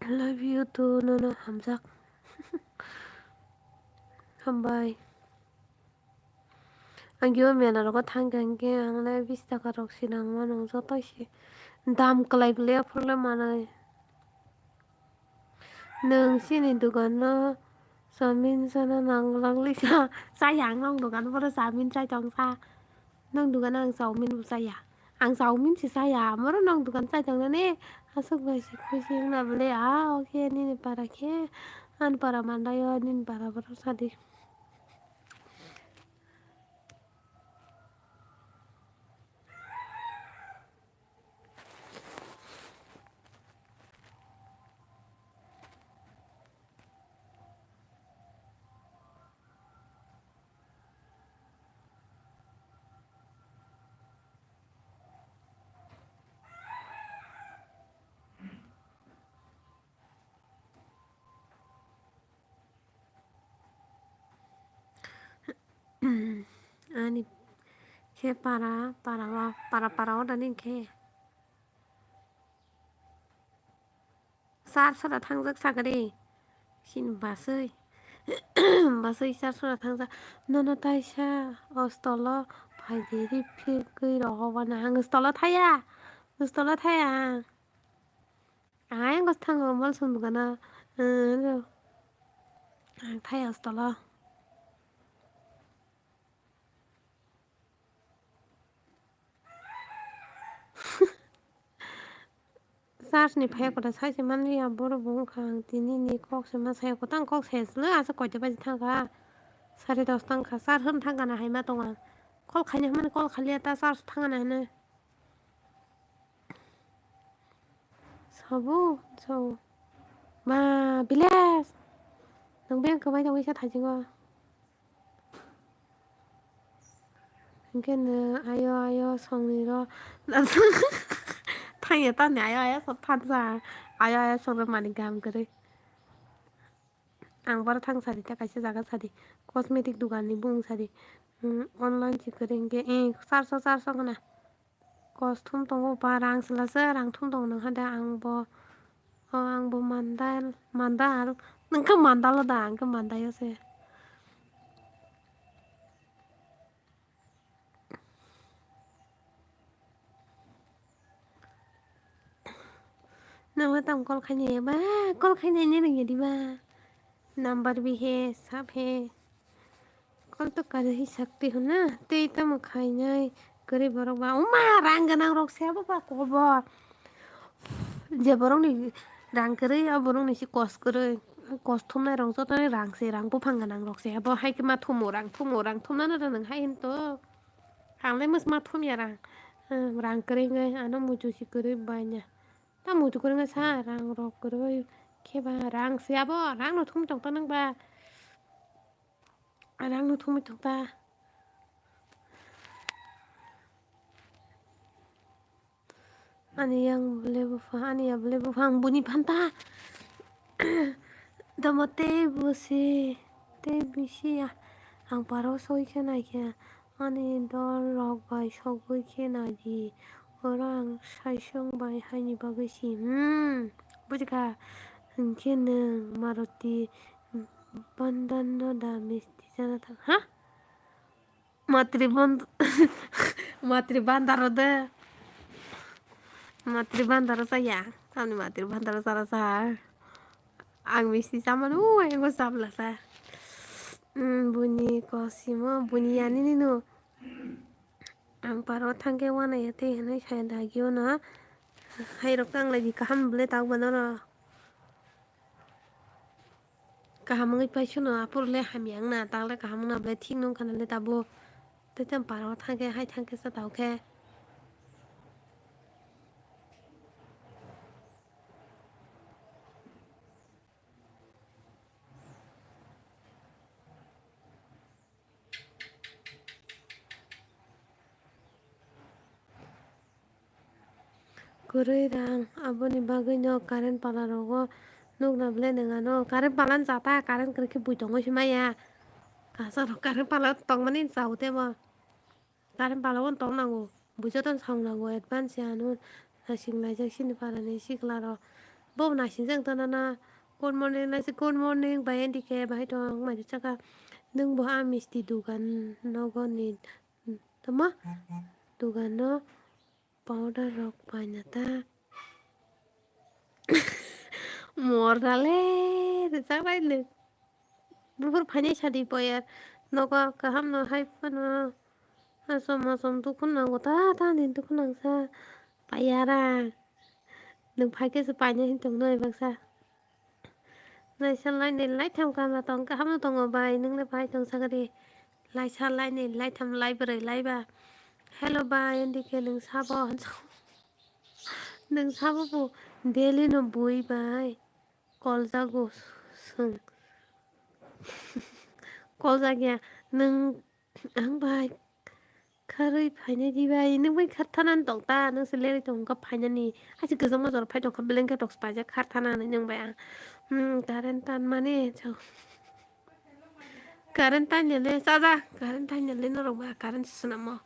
I love you too, nono hamjak. Hambai. Ang kebo mela rogo thangkha hinkhe ang le bis taka rok se nang mano joto se dam kwlai bwlai aphuru le manai. Nwng chini dukano chowmin chana nangwlak lisa. Chaya ang nwng dukano bono chowmin chai tongsa. Nwng dukano ang chowmin bo chaya. Ang chowmin se chaya. Amoro nwng dukan chai tongnani aswk bai se khusi wngna bwle. A, oke, nini para khe. Ani para mandaio, nini para borok sadi. Ani khe para, para o, para, para o da nini khe. Sar sora thangjak sakari. Sin basui. Basui sar sora thangjak. Nono taisa o stolo phaidi ri phirgwi rohobana. Ang stolo thaya. Stolo thaya. Ang ayang gos thango mol sum dukana. Ang thaya stolo. Church ni phai kotor sai se manliya borok bo wngkha ang tini ni kok se ma saya kotang kok se aswk koita baji thangkha sare dos tangkha church hwn thangkha na hai ma tongo ang kol khaina hwnmani kol khaliya ta church thangna hinwi. Sobo, sobo. Ma, biles. Nang beng kwbai tongwi sa thajingo. Hinkhe no ayo, ayo, songni ro. Thangya tani ayo, ayo, sok thansa. Ayo, ayo, sok ro mani gam kwrwi. Ang boro thang sadi, ta kaisa jaga sadi. Cosmetic dugan ni bung sadi. Hmm, online si kwrwi hinkhe, eh, charso, charso khna. Kos thum tongo ba rang sela se rang thum tongo nang hada ang bo, o ang bo mandal, mandal. Nang khe mandalo da, ang khe mandayo se. Nangla tamo call khainai ba, call khainai nai nangya diba. Number bhi hai, sab hai. Call to kar hi sakte ho na, tei tamo khainai kwrwi borok ba. Oma, rang gwnang rok se abo ba kobo. Je borok ni rang kwrwi, abo borok ni se kos kwrwi. Kos thumnai rok joto ni rang se, rang buphang gwnang rok se abo. Hai khe ma thumo rang, thumo rang thumnano rw nwng hai hin to. Ang le mwsma thumya rang. Hmm, rang kwrwi wngwi ano muitu si kwrwi baina. Ta muitu kwrwi wngwi sa rang rok kwrwi khe ba rang se abo rang no thumwi tong ta nang ba. Rang no thumwi tong ta. Ani yang bole bupha, ani ya bole bupha ang buni phanta. Tamo tei busi, tei bisi ya. Ang paro soi khe nai khe ani dol rok bai sogwi khe nai di. Oro ang saisong bai haini bagwi si. Hmm, buji kha. Hinkhe nwng Maruti Bandar no da misti chana thang, ha? Matri band-, Matri bandaro de. Matri bandaro saya. Tamni Matri bandaro sara sa. Ang misti chamani, o, ang ko sabla sa. Hmm, buni kosimo, buni yani nino. Ang paro thangke wana ya tei hinwi saya dagi ono. Hai rok tang lai di kaham bole tau bana ro. Kaham wngwi paisano, aphuru le hamya wngna, takle kaham wngna, belai thik nung khana le tabuk. Tei tei paro thangkhe, hai thangkhe sa tao khe. Kwrwi rang, aboni bagwino current pala rogo nukna belai nang ano. Current pala ni chata, current kwrwi khe bui tongwi se maya. Kasaro current pala tongmani chao tebo. Current pala o tong nango. Bui jotono sao nango advance ya ano. Nasing laijak sini parani sikla rok. Bo nasing jang tana na. Good morning, nasi good morning, bai N D K, bai tong, mai saka. Nung bo a misti dugan nogo ni. Tama? Dugan no. Powder rok paina ta. Morda le, rijak bai le. Buphur phainai sadi poyar. Nogo kaham no hai phano. Asom asom dukhu nango ta, ta ni dukhu nangsa. Payara. Nwng phaikhe se paina hin tong noi baksa. Laisa lainwi laitham kana tong, kaham no tongo bai, nwng le bai tong sakadi. Laisa lainwi laitham laibrwi laiba. Hello bai, N D K nwng sabo? Nwng sabo bo daily no bui bai. Koljago swng. Koljak ya, nwng ang bai. Kharwi phainai di bai, nwng bai kharthana tong ta, nwng se lerwi tong kha phainani. Achi kwchangma jora phai tong kha, blanket rok se paijak kharthana hinwi nwng bai ang. Hmm, current tan mani, chao. Current tan ya le, chaja, current tan ya le norok ba, current se swnamo.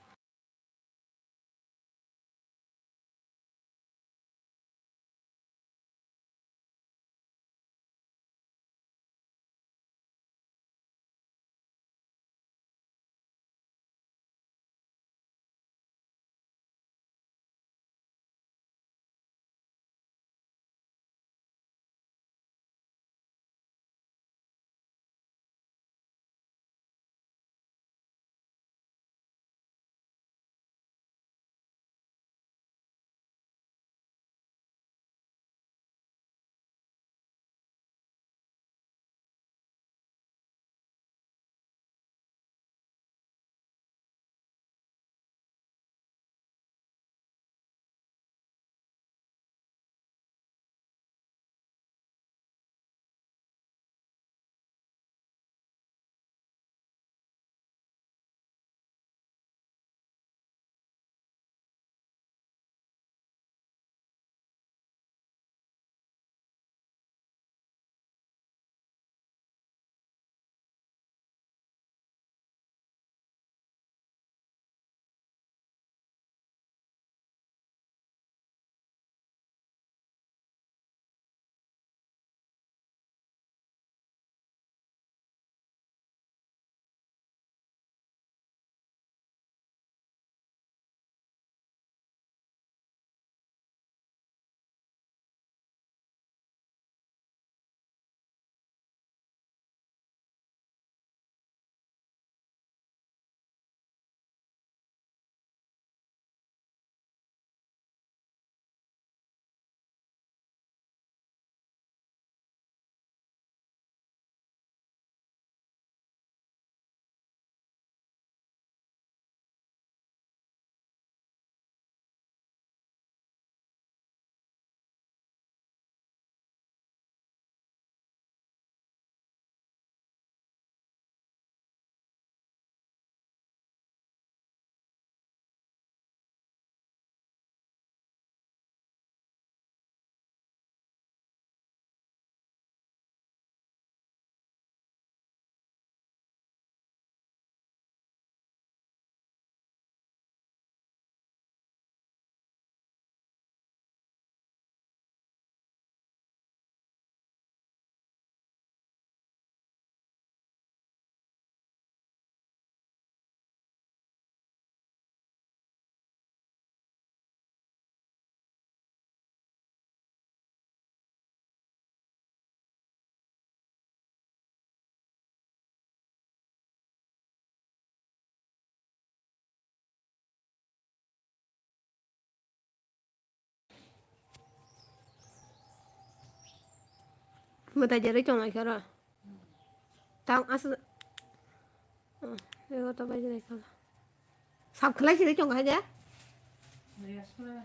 Mwtai jerwi tong lai khe oro. Tang as-, oh, ego to bai jerwi khala. Sab khlai siri tong hai de. Hello, hello.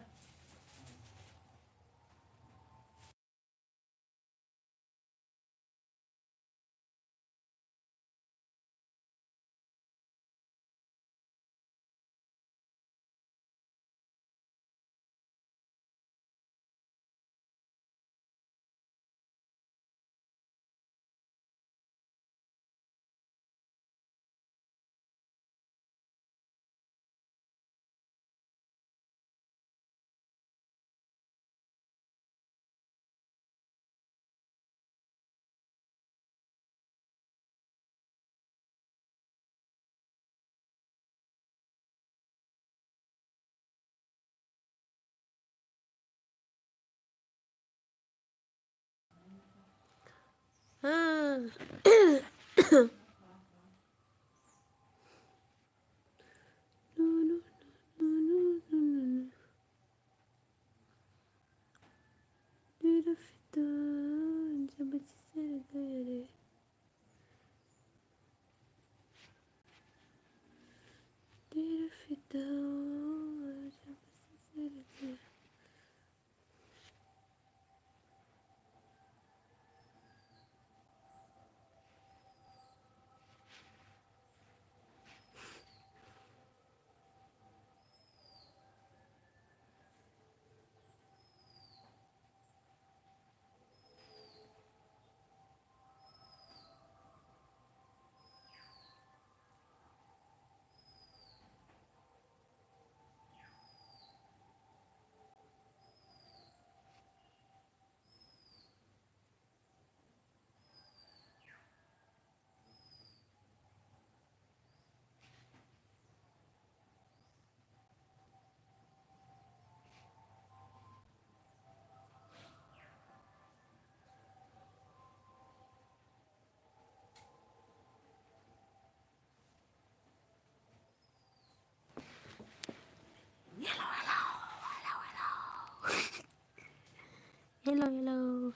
Hello, hello.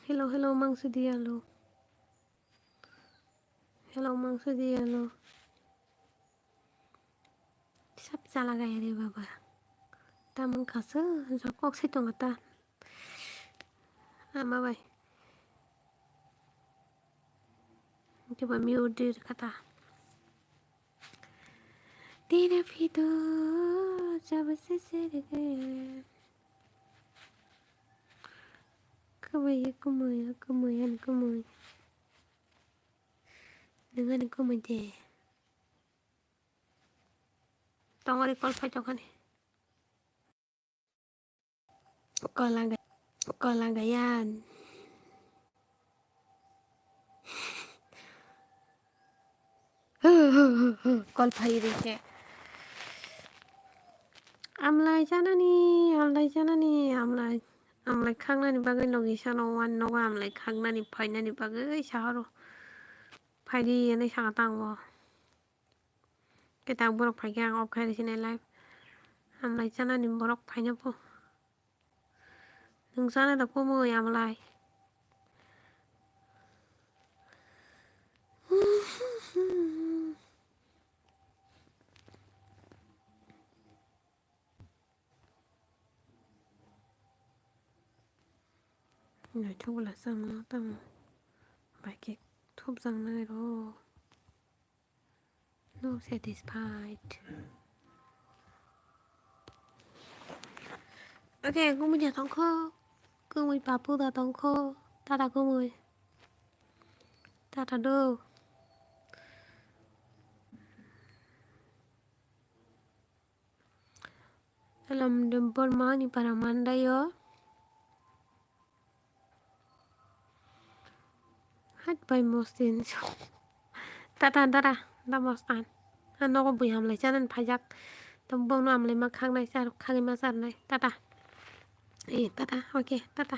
Hello, hello, mangso di alo. Hello, mangso di alo. Sab chala gaya re baba. Tamung kasa, kok si tongo ta. Ama bai. Coba mute di kata. Tira phi to, jab se se re gaya. Kumui, kumui, kumui, kumui. Nungani kumui de. Tongori kol phai tongkhani. Kola ga-, kola gayan. Kol phai ri khe. Amlai chanani, amlai chanani, amlai, amlai khangnani bagwi logi sano wan nogo amlai khangnani phainani bagwi sahoro. Phaidi hinwi saka tangbo. Khe ta borok phai khe ang off khai rw sinai live. Amlai chanani borok phaina pho. Nwng chana da kumui amlai. Naithok bwla chama tamo bai khe thopjak nai rw. No satisfied. Okay, kumui da tongkho. Kumui papu da tongkho. Tata kumui. Tata do. Alam de Borma ni para mandayo. Hat bai mostin. Tata dara, da mostan. Ha nogo bui hamlai chanan phaijak. Tam bono hamlai ma khangnai char, khagwi ma charnai. Tata. Eh, tata, okay, tata.